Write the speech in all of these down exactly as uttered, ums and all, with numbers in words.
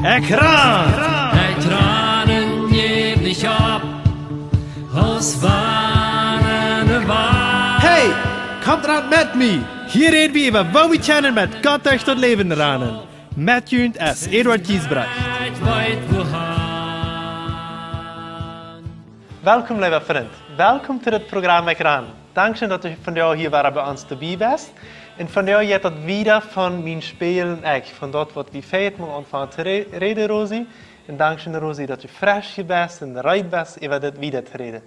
Ekj ran! Ekj ran un jeff nich opp, aus wann ne Wand. Hey, komt ran met mie! Hia räd wie äwa, woo wie kjennen met Gott derch daut Läwen ranen. Met junt es Eduard Giesbrecht. Ekj weet wohan. Welkom, leewa Frint. Welkom to daut Programm Ekj ran. Dankscheen, daut du vondoag hia wada bie ons doabie best. Un vondoag jeit daut wieda von mien Spiegeln ekj, von daut, waut wie vejäten mol aunfungen to re-, räden, Rosi. Un dankscheen, Rosi, daut du fresch hia best un reed best, äwa dit wieda to räden.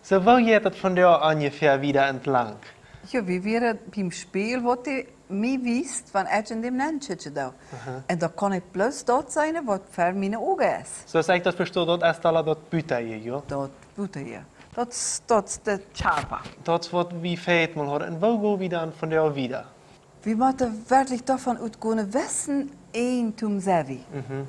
Soo, woo jeit daut vondoag onjefäa wieda entlang? Jo, wie wieren biem Spiegeln, waut dee mie wiest, wan ekj en däm nenn kjikjen doo. Aha. Un daut kaun ekj bloos daut seenen, waut ver miene Uagen es. Soo aus ekj daut vesto, daut es aul daut buten hia, jo? Daut buten hia. Daut, daut es de Kjarpa. Daut es waut wie vejäten mol hauden. Un woo go wie dan vondoag wieda? Wie motten werkjlich doavon utgonen, wessen Eijentum sent wie. Mhm.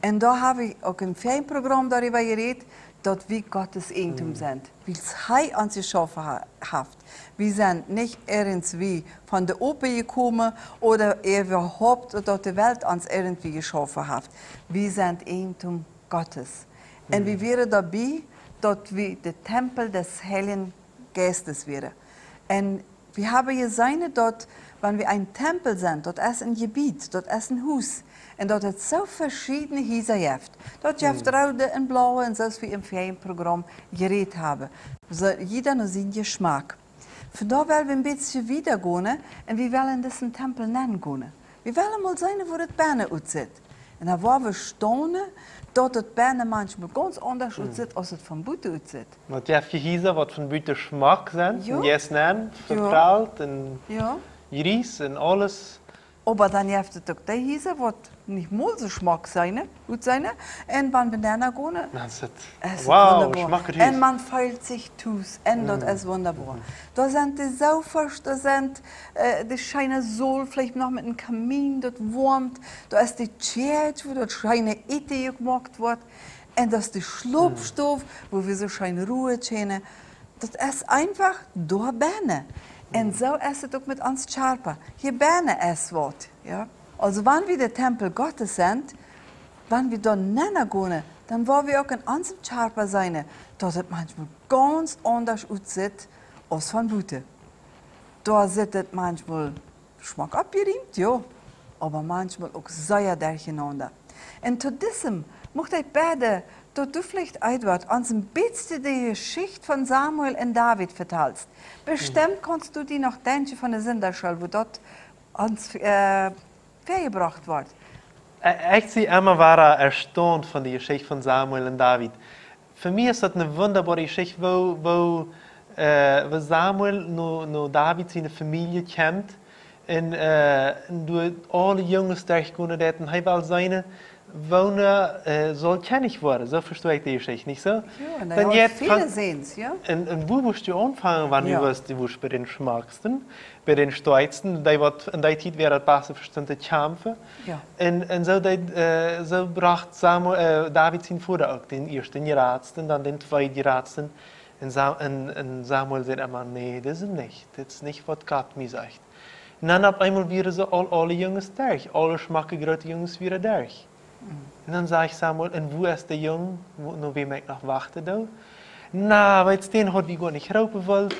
Un doa hab ekj uk em värjen Programm doaräwa jerät, daut wie Gottes Eijentum sent. Wiels hee ons jeschaufen ha-, haft. Wie sent nich irjentwie von de Apen jekomen ooda äwahaupt, daut de Welt ons irjentwie jeschaufen haft. Wie sent Eijentum Gottes. Un wie wieren doabie, daut wie de Tempel des Heiligen Geistes wieren. Un wie haben jeseenen, daut, wan wie een Tempel sent, daut es een Jebied, daut es een Hus. Un daut et soo veschiedne Hiesa jeft. Daut jeft roode un blaue un soo aus wie em värjen Programm jerät haben. Soo, jieda no sien Jeschmak. Vondoag well wie een bät wieda gonen un wie wellen en disen Tempel nenn gonen. Wie wellen mol seenen, woo daut bennen utsitt. Un dan woa wie staunen, daut daut bennen maunchmol gaunz aundasch utsitt, aus et von buten utsitt. Waut jeft je Hiesa, waut von buten schmock sent, jo, un jeist nenn, jo, vepralt un, jo, jries un aules. Oba dan jeft et uk dee Hiesa, waut nich mol soo schmock seenen, utseenen. Un wan wie nenn gonen, dan es et, es et, wow, wundaboa. Schmock, jries. Un maun feelt sikj tus. Un daut es wundaboa. Mhm. Doa sent de Sofasch, doa sent, äh, de scheene Saul, veleicht noch met een Kamin, daut woamt. Doa es de Kjäakj, wua daut scheene Äten jemoakt woat. Un daut es de Schlopstow, wua wie soo scheen ruhen kjennen. Daut es eefach doa bennen. Un soo es et uk met ons Kjarpa. Hia bennen es waut, jo. Aulsoo, wan wie de Tempel Gottes sent, wan wie doa nenn gonen, dan woa wie uk en onsem Kjarpa seenen, daut et maunchmol gaunz aundasch utsitt aus von buten. Doa sitt et maunchmol schmock oppjerieemt, jo, oba maunchmol uk sea derchenaunda. Un to disem mucht ekj bäden, daut du veleicht, Eduard, ons een bät de Jeschicht von Samuel un David vetalst. Bestemmt kaust du die noch denkjen von de Sindachschool, wua daut ons, äh, väajebrocht woat. Äh, ekj sie emma wada erstaunt von de Jeschicht von Samuel un David. Fa mie es daut eene wundaboare Jeschicht, woo, woo, äh, woo Samuel no, no David siene Famielje kjemt un, äh, un doa aule Junges derchgonen deit un hee well seenen, woona, äh, saul Kjennich woaren. Soo vesto ekj de Jeschicht, nich soo? Jo, un dan hee haud väle Säns, jo. Un, un wua wurscht du aunfangen, wan du wurscht, du wurscht bie dän Schmocksten, bie dän Stoakjsten, dee waut en dee Tiet wia daut baste vestunt to kjamfen. Jo. Un, un soo dee, äh, soo brocht Samuel, äh, David sien Voda uk dän ieeschten jeratsten, dan dän tweedjeratsten. Un Sa-, un, un Samuel säd emma: "Nä, dit es nich, dit es nich waut Gott mie sajcht." Un dan opp eemol wieren see aul, aule Junges derch, aule schmocke groote Junges wieren derch. Un dan sajcht Samuel: "Un wua es de Jung, wua, no wäm ekj noch wachten doo?" Na, weetst, dän haud wie goanich roopen wult,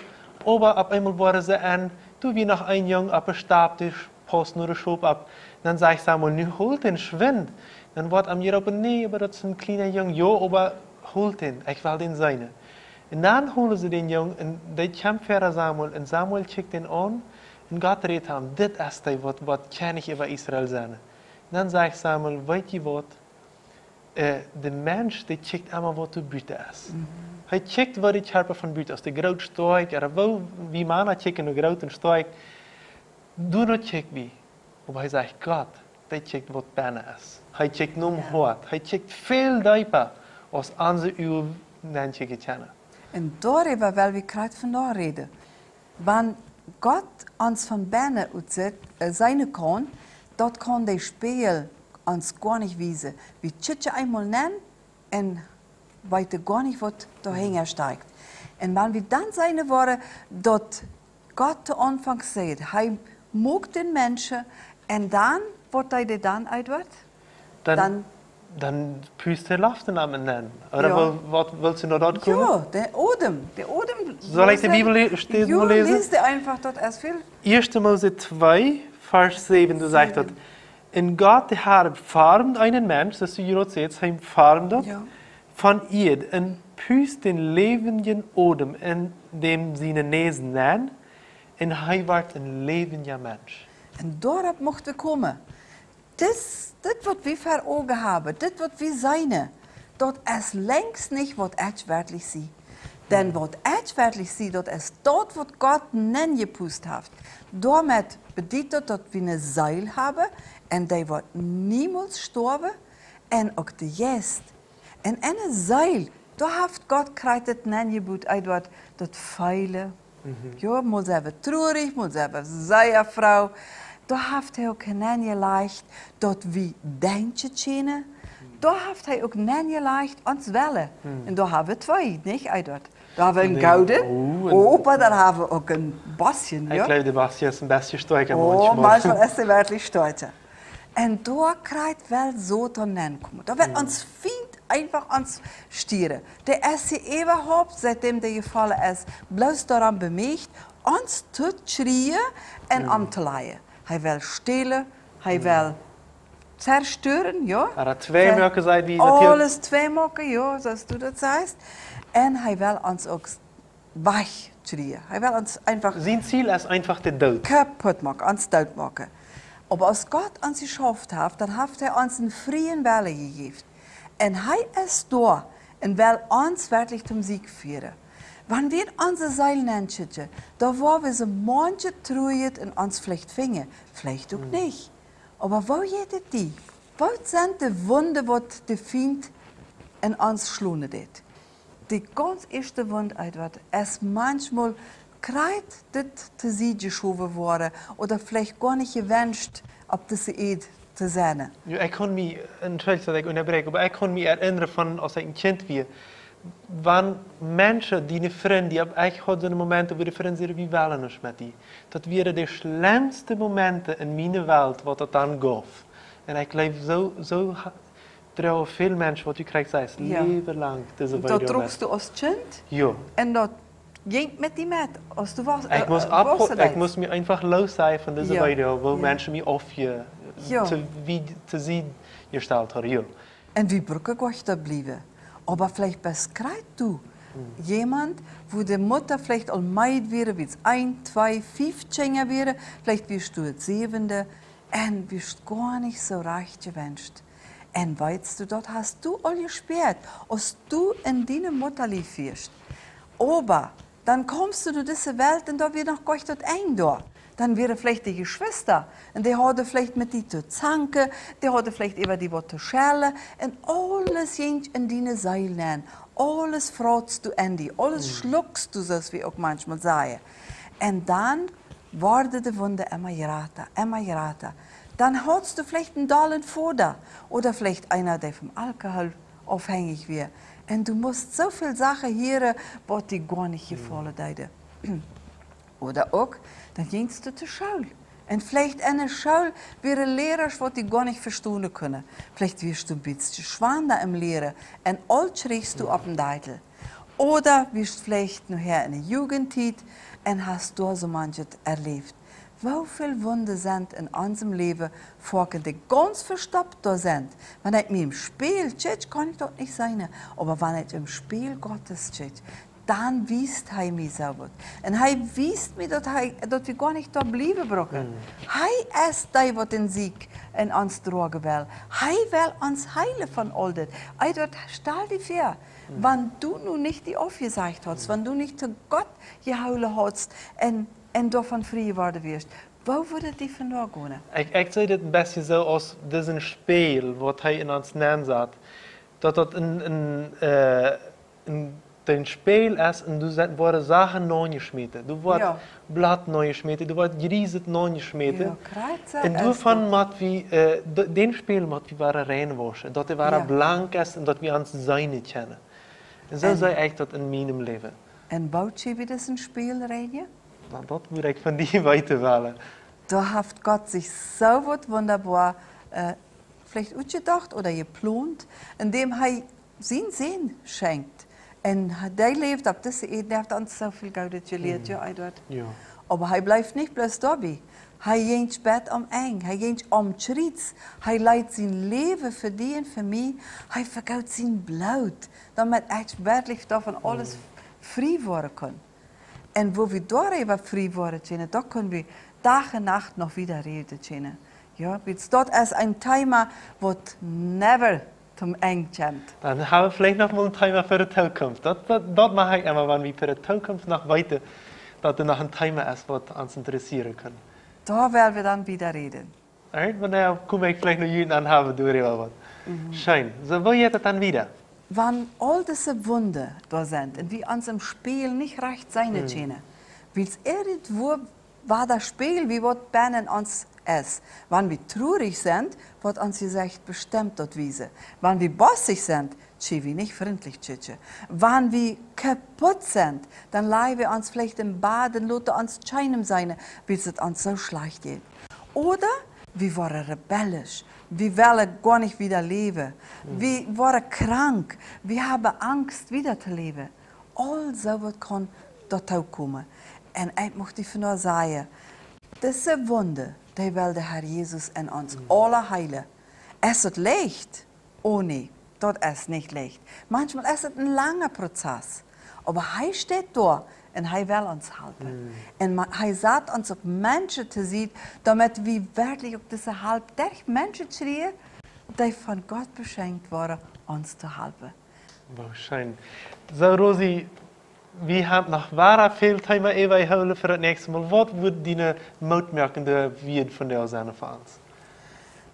oba opp eemol wieren see en, doa wia noch een Jung opp de Stap, dee paust no de Schop opp. Dan sajcht Samuel: "Nu holt dän schwind." Dan woat am jeroopen: "Nä, oba daut es een kjliena Jung." "Jo, oba holt dän, ekj well dän seenen." Un dan holen see dän Jung un dee kjemt ver Samuel un Samuel kjikjt dän aun un Gott rät am: "Dit es dee, waut, waut Kjennich äwa Israel sennen." Un dan sajcht Samuel: "Weet jie waut? Äh, de Mensch, dee kjikjt emma, waut doa buten es." Mhm. Hee kjikjt, waut de Kjarpa von buten es, de groot, stoakj, ooda woo, wie Mana kjikjen no groot un stoakj, doano kjikj wie. Oba hee sajcht: "Gott, dee kjikjt, waut bennen es." Hee kjikjt nom Hoat. Hee kjikjt väl deepa, aus onse Uagen nenkjikjen kjennen. Un doaräwa well wie krakjt vondoag räden. Wan Gott ons von bennen utsitt, äh, seenen kaun, daut kaun de Spieejel ons goanich wiesen. Wie kjikjen eemol nenn un weeten goanich, waut doahinja stakjt. Un wan wie dan seenen woaren, daut Gott to Aunfank säd, hee muak dän Mensch, un dan, waut deed hee dan, Eduard? Dan, dan Dan pust de Loft en am nenn. Ooda Jo. Waut, waut wulst du noch doa komen? Jo, de Odem. De Odem. Saul ekj de Bibel le-, Stell Jo, mol läsen? Läs de eenfach, daut es väl. Ieeschte Mose twee, Varsch säwen, doa sajcht daut: Säwen. Un Gott, de Herr, formd eenen Mensch, daut es, du jrod sätst, hee formd daut, Jo. von Ieed, un pust dän läwendjen Odem en däm siene Näs nenn, un hee wort een läwendja Mensch. Un doaropp mucht wie komen. Dit, dit waut wie ver Uagen haben, dit waut wie seenen, daut es lenjd nich waut ekj werkjlich sie. Dan waut ekj werkjlich sie, daut es daut waut Gott nenjepust haft. Doamet bediet daut, daut wie eene Seel haben, un dee woat niemols stoawen, un uk de Jeist. Un enne Seel, doa haft Gott krakjt daut nenjebut, Eduard, daut Feelen. Mhm. Jo, mol sent wie trurich, mol sent wie sea froo. Doa haft hee uk nenjelajcht, daut wie denkjen kjennen. Doa haft hee uk nenjelajcht ons Wellen. Mhm. Un doa haben wie twee, nich, Eduard? Doa haben wie een Gooden, oh, un oba doa haben wie uk een Bastian, jo? Ekj jleew, de Bastian es een bät stoakja. Oh, maunchmol. Maunchmol es hee werkjlich stoakja. Un doa krakjt well Soton nenkomen. Doa well Mm. ons Fient eenfach ons stieren. Dee es hia äwahaupt, siet däm dee jefollen es, bloos doaraun bemieecht, ons to kjrieen un Mm. omtolajen. Hee well stälen, hee Mm. well zerstören, jo? Hee haft twee Möakjes, sajcht, wie daut hia aules twee moaken, jo, soo aus du daut sajchst. Un hee well ons uk wajchkjrieen. Hee well ons eenfach Sien Ziel es eenfach de Doot. Kaputt moaken, ons doot moaken. Oba aus Gott ons jeschauft haft, dan haft hee ons eenen frieen Wellen jejäft. Un hee es doa un well ons werkjlich toom Sieg fieren. Wan wie onse Seel nenkjikjen, dan woa wie soo maunche Truhet en ons veleicht finjen, veleicht uk Hm. nich. Oba woo jeit et die? Waut sent de Wunden, waut de Fient en ons schlonen deit? De gaunz ieeschte Wund, Eduard, es maunchmol krakjt dit to Sied jeschowen woaren ooda veleicht goanich jewenscht opp dise Ieed to sennen. Jo, ekj kaun mie, entschuldicht daut ekj unjabräakj, oba ekj kaun mie erinnren von aus ekj een Kjint wia, wan Menschen, diene Frind, dee, ekj haud soone Momenten, wua de Frind säden, wie wellen nuscht met die. Daut wieren de schlemmste Momenten en miene Welt, waut daut dan jeef. Un ekj jleew, soo, soo ha-, droagen väl Menschen, waut du kjrichst, sajchst, Jo. läwenlang dise Weedoag met. Daut droagst du aus Kjint? Jo. Un daut jinkj met die met, aus du wauss-, Ekj äh, must äh, opho-, waussen ekj deist? must mie eenfach lossaijen von dise Jo. Weedoag, wua Jo. Menschen mie aufje-, Jo. to, wie, to Sied jestalt hauden, jo. Un wie brucken goanich doa bliewen. Oba veleicht best krakjt du Hm. jemaunt, wua de Mutta veleicht aul meed wia, wiels eent, twee, fief Kjinja wieren, veleicht wieescht du daut säwende, un wieescht goanich soo rajcht jewenscht. Un weetst du, daut hast du aul jespäat, aus du en diene Muttalief wieescht. Oba dan kjemst du no dise Welt un doa wia noch goanich daut Enj doa. Dan wieren veleicht de Jeschwista un dee hauden veleicht met die to zanken, dee hauden veleicht äwa die waut to schellen un aules jinkj en diene Seel nenn. Aules frautst du en die, aules Hm. schluckst du, soo aus wie uk maunchmol sajen. Un dan worden de Wunden emma jrata, emma jrata. Dan haudst du veleicht eenen dollen Voda ooda veleicht eena, dee vom Alkohol aufhenjich wia. Un du must soo väl Sachen hieren, waut die goanich Hm. jefollen deeden. Ooda uk, dan jinkjst du to School. Un veleicht enne School wieren Lierasch, waut die goanich vestonen kunnen. Veleicht wieescht du een bät schwanda em Lieren un aules kjrichst du Hm. opp dän Deitel. Ooda wieescht veleicht nohäa enne Jugendtiet un hast doa soo maunches erläft. Woo väl Wunden sent en onsem Läwen foaken, dee gaunz vestoppt doa sent. Wan ekj mie em Spieejel kjikj, kaun ekj daut nich seenen. Oba wan ekj em Spieejel Gottes kjikj, dan wiest hee mie soo waut. Un hee wiest mie, daut hee, daut wie goanich doa bliewen brucken. Hm. Hee es dee, waut dän Sieg en ons droagen well. Hee well ons heelen von aul dit. Eduard, stal die väa, Hm. wan du nu nich die aufjesajcht haudst, Hm. wan du nich to Gott jehoolen haudst un, un doavon frie jeworden wieescht, woo wudd et die vondoag gonen? Ekj, ekj see dit een bät soo aus disen Spieejel, waut hee en ons nenn sat. Daut daut een, een, äh, een, een Spieejel es un doa sent, woaren Sachen nenjeschmäten. Doa woat Jo. Bloot nenjeschmäten, doa woat Jrieset nenjeschmäten. Jo, krakjt soo Un es doavon daut. mott wie, äh, d-, dän Spieejel mott wie woaren reinwauschen, daut dee woaren Jo. blank es un daut wie ons seenen kjennen. Un soo Un see ekj daut en mienem Läwen. Un woo kjenn wie disen Spieejel reinijen? Na, daut wudd ekj von die weeten wellen. Doa haft Gott sikj soo waut wundaboa, äh, veleicht utjedocht ooda jeplont, endäm hee sien Sän schenkjt. Un hee, dee läft opp dise Ieed, dee haft ons soo väl Goodet jelieet, jo, Eduard. Jo. Oba hee bleef nich bloos doabie. Hee jinkj bat aum Enj, hee jinkj aum Kjriez, hee leet sien Läwen fa die un fa mie, hee vegoot sien Bloot, doamet ekj werkjlich doavon aules frie woaren kunn. Un woo wie doaräwa frie woaren kjennen, doa kjenn wie Dach un Nacht noch wieda räden kjennen. Jo, wiels daut es een Thema, waut never toom Enj kjemt. Dan hab wie veleicht noch mol een Thema fa de Tookunft. Daut, daut, daut mach ekj emma, wan wie fa de Tookunft noch weeten, daut doa noch een Thema es, waut ons interessieren kaun. Doa woa wie dan wieda räden. Alright, oba nu kom ekj veleicht noch hia aun, dan hab wie doaräwa waut. Mhm. Scheen. Soo, woo jeit daut dan wieda? Wan aul dise Wunda doa sent un wie ons em Spieejel nich rajcht seenen kjennen, wiels irjentwua wada spieejelt, wie waut bennen ons es. Wan wie trurich sent, woat ons Jesecht bestemt daut wiese. Wan wie bossich sent, kjikj wie nich frintlich kjikjen. Wan wie kaput sent, dan laj wie ons veleicht em Bad un loten ons kjeenem seenen, wiels et ons soo schlajcht jeit. Ooda wie woaren rebellisch, wie wellen goanich wieda läwen, wie woaren krank, wie haben Angst wieda to läwen. Aul soo waut kaun doatoo komen. Un ekj mucht die vondoag sajen, dise Wunda, dee well de Herr Jesus en ons aula heelen. Es daut leicht? Oh nä, daut es nich leicht. Maunchmol es et een langa Prozess. Oba hee steit doa un hee well ons halpen. Un ma-, hee sat ons uk Menschen to Sied, doamet wie werkjlich uk dise Help derch Menschen kjrieen, dee von Gott beschenkt woaren, ons to halpen. Woo scheen. Soo, Rosi, wie haben noch wada väl Thema äwahoolen fa daut näakjste Mol. Waut wudd diene mootmoakende Wieed vondoag sennen fa ons?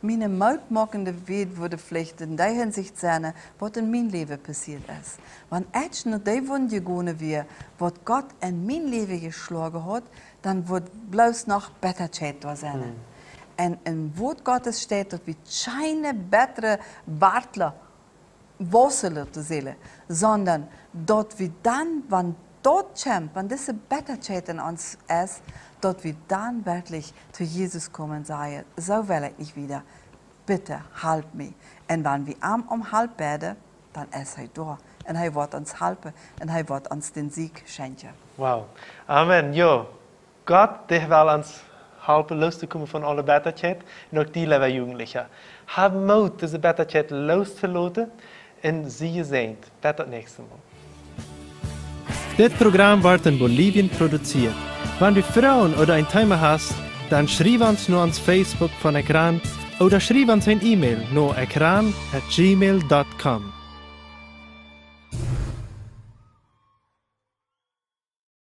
Miene mootmoakende Wieed wudden veleicht en dee Hinsicht sennen, waut en mien Läwen passieet es. Wan ekj no dee Wund jegonen wia, waut Gott en mien Läwen jeschloagen haud, dan wudd bloos noch Bettakjeit doa sennen. Un em Wuat Gottes steit, daut wie kjeene bettre Wartlen wausen loten sellen, sonda daut wie dan, wan daut kjemt, wan dise Bettakjeit en ons es, daut wie dan werkjlich to Jesus komen un sajen: Soo well ekj nich wieda, bitte halp mie. Un wan wie am om Help bäden, dan es hee doa. Un hee woat ons halpen un hee woat ons dän Sieg schenkjen. Wow. Amen. Jo, Gott, dee well ons halpen, loos to komen von aule Bettakjeit. Un uk die, leewa Jugendlicha, hab Moot, dise Bettakjeit loos to loten. Un sie jesäajent. Bat daut näakjste Mol. Dit Program woat en Bolivien produzieet. Wan du Froagen ooda een Thema hast, dan schriew ons no ons Facebook von Ekran ooda schriew ons een E-Mail no ekran at gmail dot com.